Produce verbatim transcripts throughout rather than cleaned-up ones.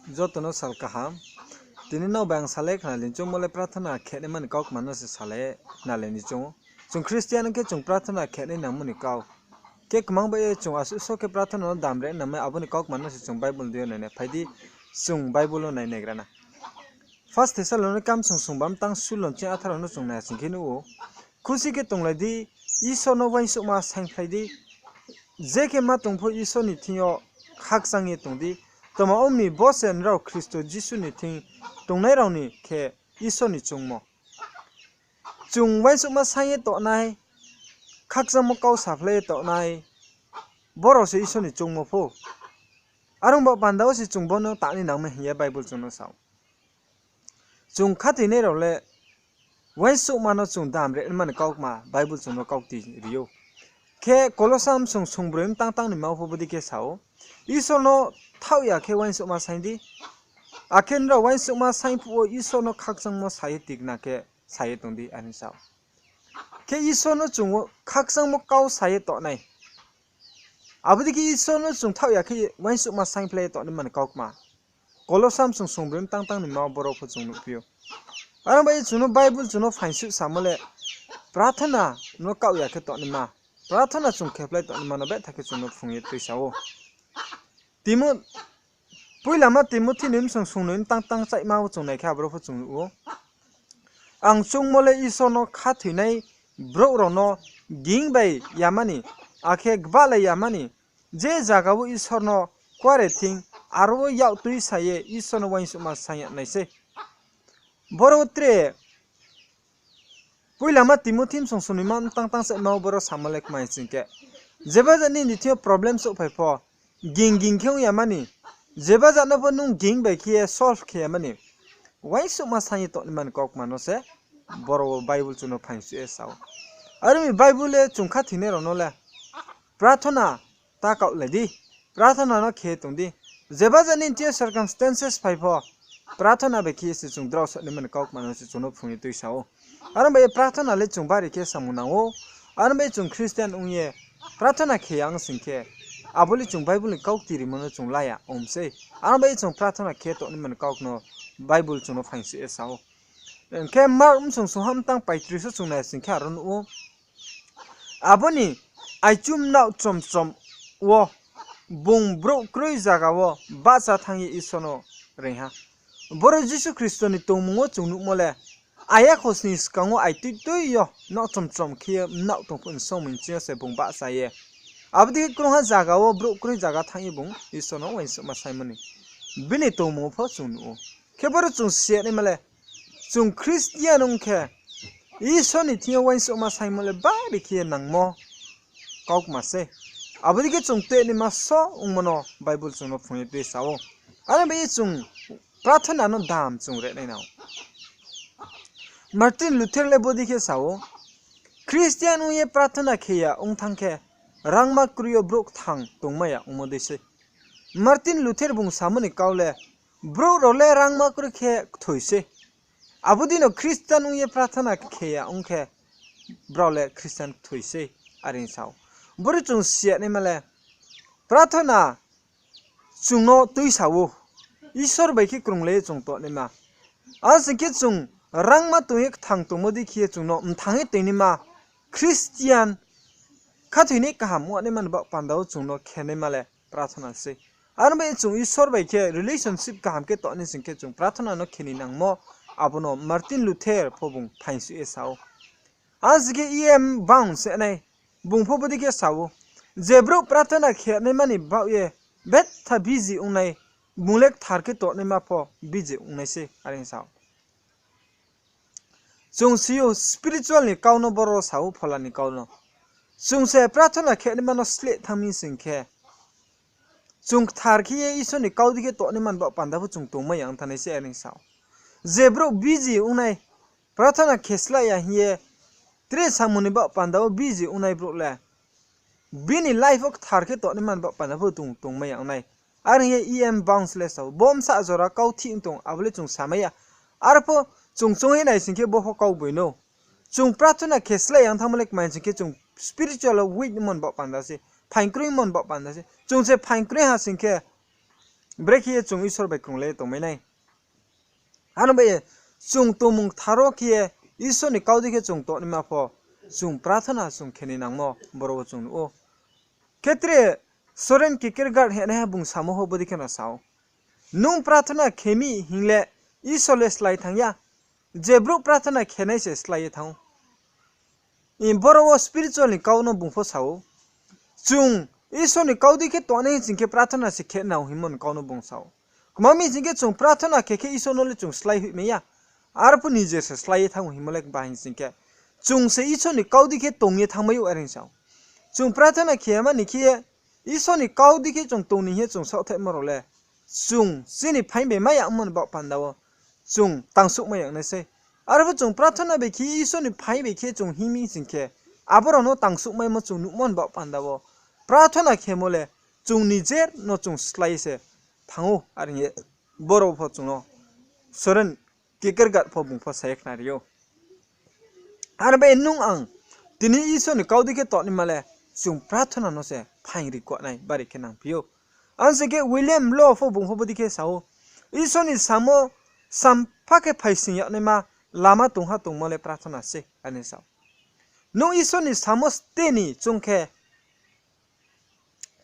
Joto no sal kaham. Tini nrao bai ang salai khnalai ni choungmo le prathona khenaima ni kaukma no se salai khnalai ni choung ou. Chung Christian khe chung prathona khenai nangmo ni kau. Khe kmang bai ye chung asuh so khe prathona no dam re nangmai, abo ni kaukma no se chung Bible dei yo nainai. Phai di, chung Bible wo nainaigra na. First Thessalonica msong sungba mtang sulon ching atharo no chung nai sing khe nuh ou. Khusi khe tonglai di, Isor no uaingsouhma saingphlai di. Je khe ma tong pho Isor ni thing yo khakchang ye tong di. Tma ong mi bo se nrao Khristo Jisu ni thing tongnai rao ni khe Isor ni choungmo. Chung uaingsouhma saing ye tongnai, khakchangmo kau saphlai ye tongnai, bo rao se Isor ni choungmo pho. Are ong ba panda wo se chung bo no tangnai nangmai hing ye Bible chung no sa ou. Chung khathoinai rao le uaingsouhma no chung dam re nangma ni kaukma Bible chung no kaukti ri ou. Khe Kolosa msong sungbroi mtang tang ni ma wo pho bodei khe sa ou, Isor no thaoh ya khe uaingsouhma saing di. Akhe nrao uaingsouhma saing phuh wo Isor no khakchangmo sa ye tikna khe sa ye tong di, are sa ou. Khe Isor no chung khakchangmo kau sa ye tongnai. Abo dei khe Isor no chung thaoh ya khe uaingsouhma saingphlai ye tongnaima ni kaukma Kolosa msong sungbroi mtang tang ni ma wo boro pho chung nuhphi ou. Are ong bai ye chung no Bible chung no phaingsuh samo le prathona no kaoh ya khe tongnaima, prathona chung khephlai tongnaima no betha khe chung no phrung ye tuisa ou. Timo-, Poilama Timothi ni bsong sungnoi mtang tang chaima wo chung nai khe aboro pho chung nuh ou. Ang choungmo le Isor no khathoinai brouh rao no ging bai yamani, akhe gbahlai yamani, je zaga wo Isor no kuare thing, aro wo yak tuisa ye Isor no uaingsouhma saing ya nai sei. Boro tre Poilama Timothi bsong sungnoi ma mtang tang chaima wo boro samo le kmai sing khe, jeba jat nini thing yo problem souhphai pho, ging ging khe ong yamani, jeba jat no pho nung ging bai khe ye solve khe yamani, uaingsouhma saing ye tongnaima ni kaukma no se boro wo Bible chung no phaingsuh ye sa ou. Are ong mi Bible le chung khathoinai rao no le prathona ta kaohlai di, prathona no khe tong di. Jeba jat nini thing yo circumstances phai pho, prathona bai khe ye se chung drao sanaima ni kaukma no se chung no phrung ye tuisa ou. Are ong bai ye prathona le chung bari khe samung nang ou. Are ong bai ye chung Christian ong ye prathona khe ya ong sing khe, abo le chung Bible ni kaukti rimo no chung la ya ong sei. Are ong bai ye chung prathona khe tongnaima ni kauk no Bible chung no phaingsuh ye sa ou. Hing khe Mark bsong sungha mtang paitris wo chung nai sing khe aro nuh ou. Abo ni aichu mnaoh chom chom wo bung brouh kroi zaga wo bahcha thanng ye Isor no reing ha. Boro Jisu Khristo ni tongmung wo chung nuhmo le, ayakhosni skang wo aitui tui yo mnaoh chom chom khe ye mnaoh tong phuh ni somoi ching yo se bung bahcha ye, abo dei khe krungha zaga wo brouh kroi zaga thanng ye bung Isor no uaingsouhma saingmo ni bini tongmung wo pho chung nuh ou. Khe boro chung siyanaima le, chung Christian ong khe Isor ni thing yo uaingsouhma saingmo le bari khe ye nangmo kaukma sei. Abo dei khe chung tuinaima so ongmo no Bible chung no phrung ye tuisa ou. Are bai ye chung prathona no dam chung re nai nang ou. Martin Luther le bodei khe sa ou, Christian ong ye prathona khe ya ong thanng khe, rangma kroi yo brouh kthang tongmai ya ongmo dei sei. Martin Luther bung samo ni kau le, brouh rao le rangma kroi khe kthoi sei. Abo dei no Christian ong ye prathona khe ya ong khe, brao le Christian kthoi sei, are sa ou. Boro chung siyanaima le, prathona chung no tuisa ou, Isor bai khe krunglai ye chung tongnaima. Abo sing khe chung rangma tong ye kthang tongmo dei khe ye chung no mthang ye toinaima, Christian khathoinai kaham ongnaima ni baoh panda wo chung no khenaima le prathona sei. Are bai chung Isor bai khe relationship kaham khe tongnai sing khe chung prathona no khe ni nangmo, abo no Martin Luther pho bung phaingsuh ye sa ou. Abo sing khe E M Bounds se nai, bung pho bodei khe sa ou, je brouh prathona khenaima ni baoh ye betha busy ongnai, bung le kthar khe tongnaima pho busy ongnai sei, are sa ou. Chung si ou spiritual ni kau no boro sa ou, phola ni kau no. Chung se prathona khenaima no sleh thanng mi sing khe, chung kthar khe ye Isor ni kau dei khe tongnaima ni baoh panda pho chung tongmai ya ong thanng nai sei, are sa ou. Je brouh busy ongnai, prathona khe slái ya hing ye, tre samung ni baoh panda wo busy ongnai brouh le, bini life wo kthar khe tongnaima ni baoh panda pho tong, tongmai ya ong nai. Are hing ye E M Bounds le sa ou, bo bsa jora kau thih ong tong, abo le chung samai ya. Arpho chung choung ye nai sing khe bo pho kau boi no. Chung prathona khe slái ya ong thanngmo le kmai sing khe chung spiritual wo weak ongmo ni baoh panda se, phaing kroi ongmo ni baoh panda se. Chung se phaing kroi ha sing khe, Brekhe ye chung Isor bai krunglai ye tongmai nai. Ano bai ye chung tongmung kthar wo khe ye Isor ni kau dei khe chung tongnaima pho chung prathona chung khe ni nangmo boro wo chung nuh ou. Khe tre Soren Kierkegaard hingnaiha bung samo pho bodei khe no sa ou. Nung prathona khe mi hing le Isor le slái thanng ya. Je brouh prathona khe nai se slái ye thanng ou. Boro wo spiritual ni kau no bung pho sa ou. Chung Isor ni kau dei khe tongnai hing sing khe prathona se khe nang hingmo ni kau no bung sa ou. Kma mi sing khe chung prathona khe khe Isor no le chung slái hoih mai ya. Arphuh nije se slái ye thanng ou hingmo le kba hing sing khe, chung se Isor ni kau dei khe tong ye thanngmai ou are hing sa ou. Chung prathona khe mani khe ye Isor ni kau dei khe chung tong ni hing ye chung saohthaihmo rao le chung chini phaing bai mai yagmo ni baoh panda wo chung tangsouhmai yag nai sei. Arphuh chung prathona bai khe Isor ni phaing bai khe chung hing mi sing khe, abo rao no tangsouhmaimo chung nuhmo ni baoh panda wo prathona khemo le chung nije no chung slái se thanng ou are hing ye boro pho chung no Soren Kierkegaard pho bung pho sa ye khnari ou. Are bai nung ang tini Isor ni kau dei khe tongnaima le chung prathona no se phaing ri kuahnai bari khe nangphi ou. Ang se khe William Law pho bung pho bodei khe sa ou, Isor ni samo sampha khe phaising yagnaima lama tongha tongmo le prathona se, are sa ou. Nung Isor ni samo ste ni choung khe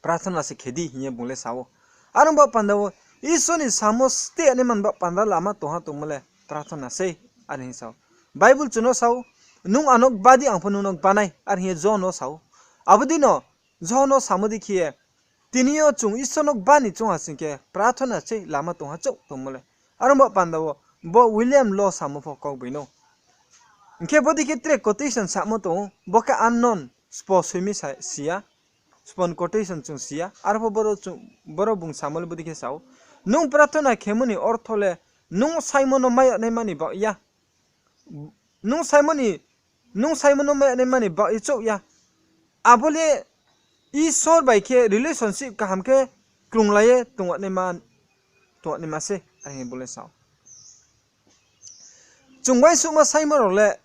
prathona se khe di hing ye bung le sa ou. Are ong baoh panda wo Isor ni samo ste yagnaima ni baoh panda lama tongha tongmo le prathona sei, are hing sa ou. Bible chung no sa ou, nung ano gba di, ang pho nung no gba nai, are hing ye Johon no sa ou. Abo dei no Johon no samo dei khe ye, tini yo chung Isor no gba ni choung ha sing khe prathona sei lama tongha chouh tongmo le. Are ong baoh panda wo bo William Law samo pho kau bai no. Hing khe bodei khe tre quotation samo tong ou, bo khe unknown, spo soimi si ya, spo ni quotation chung si ya, arphuh boro bung samo le bodei khe sa ou, nung prathona khemo ni ortho le nung saimo no mai yagnaima ni baoh ya. Nung saimo ni, nung saimo no mai yagnaima ni baoh ye chouh ya. Abo le Isor bai khe relationship kaham khe krunglai ye tongnaima, tongnaima se, are hing ye bo le sa ou. Chung uaingsouhma saimo rao le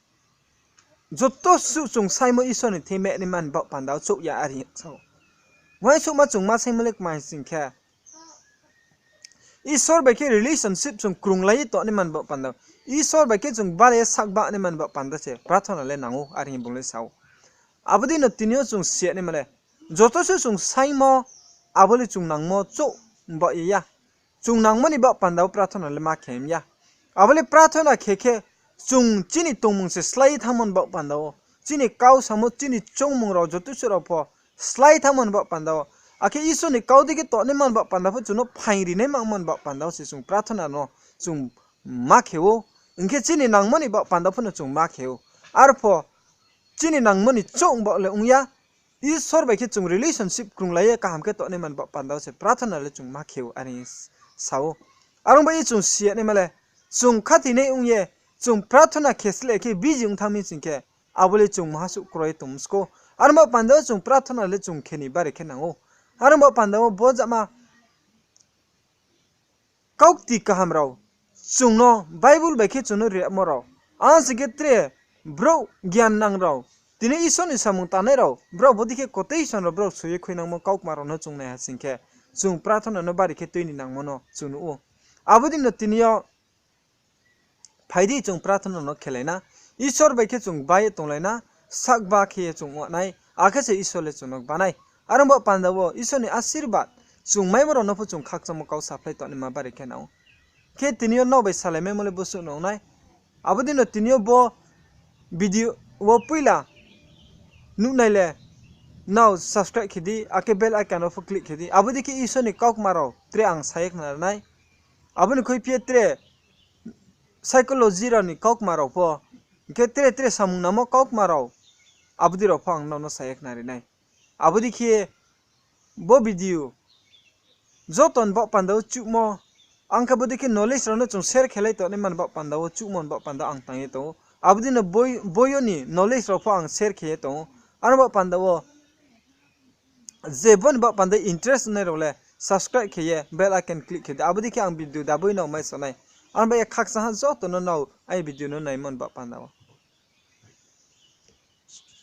joto suh chung saimo Isor ni thing mai yagnaima ni baoh panda wo chouh ya, are hing sa ou. Uaingsouhma chung ma saimo le kma hing sing khe, Isor bai khe relationship chung krunglai ye tongnaima ni baoh panda wo, Isor bai khe chung balai ye sakba naima ni baoh panda se prathona le nang ou, are hing bung le sa ou. Abo dei no tini yo chung si ya naima le, joto se chung saimo, abo le chung nangmo chouh baoh ye ya. Chung nangmo ni baoh panda wo prathona le ma khe ya. Abo le prathona khe khe chung chini tongmung se slái ye thanngmo ni baoh panda wo, chini kau samo, chini choungmung rao joto suh rao pho slái thanngmo ni baoh panda wo, akhe Isor ni kau dei khe tongnaima ni baoh panda pho chung no phaing ri naima ongmo ni baoh panda wo se chung prathona no chung ma khe ou. Hing khe chini nangmo ni baoh panda pho no chung ma khe ou. Arphuh chini nangmo ni chouh baoh le ong ya, Isor bai khe chung relationship krunglai ye kaham khe tongnaima ni baoh panda wo se prathona le chung ma khe ou, are sa ou. Are ong bai ye chung si ya naima le, chung khathoinai ong ye chung prathona khe sleh khe busy ong thanng mi sing khe, abo le chung maha suh kroi ye tong mskou. Are ong baoh panda wo chung prathona le chung khe ni bari khe nang ou. Are ong baoh panda wo bo jama kaukti kaham rao, chung no Bible bai khe chung no rimo rao, ang sing khe tre brouh gyan nang rao, tini Isor ni samung tangnai rao, brao bodei khe quotation rao brao soi ye khuinangmo kaukma rao no chung nai ha sing khe, chung prathona no bari khe tui ni nangmo no chung nuh ou. Abo dei no tini yo phai di chung prathona no khelai na, Isor bai khe chung gba ye tonglai na, sakba khe ye chung ong nai, akhe se Isor le chung no gba nai. Are ong baoh panda wo Isor ni asirbad chung maimo rao no pho chung khakchangmo kau saphlai tongnaima bari khe nang ou. Khe tini yo nrao bai salaimaimo le bo suh no ong nai. Abo dei no tini yo bo video wo poila nuhnai le nrao subscribe khe di, akhe bell icon wo pho click khe di. Abo dei khe Isor ni kaukma rao tre ang sa ye khnari nai. Abo ni khuiphi ye tre psychology rao ni kaukma rao pho, hing khe tre tre samung nangmo kaukma rao, abo dei rao pho ang nrao no sa ye khnari nai. Abo dei khe bo video joto ni baoh panda wo chuhmo, ang khe bodei khe knowledge rao no chung share khelai tongnaima ni baoh panda wo chuhmo ni baoh panda wo ang tang ye tong ou. Abo dei no boi, boi yo ni knowledge rao pho ang share khe ye tong ou. Are ong baoh panda wo je bo ni baoh panda interest ongnai rao le subscribe khe ye bell icon click khe di. Abo dei khe ang video daboi nrao mai sa nai. Are ong bai ye khakchang ha joto no nrao aini video no naimo ni baoh panda wo.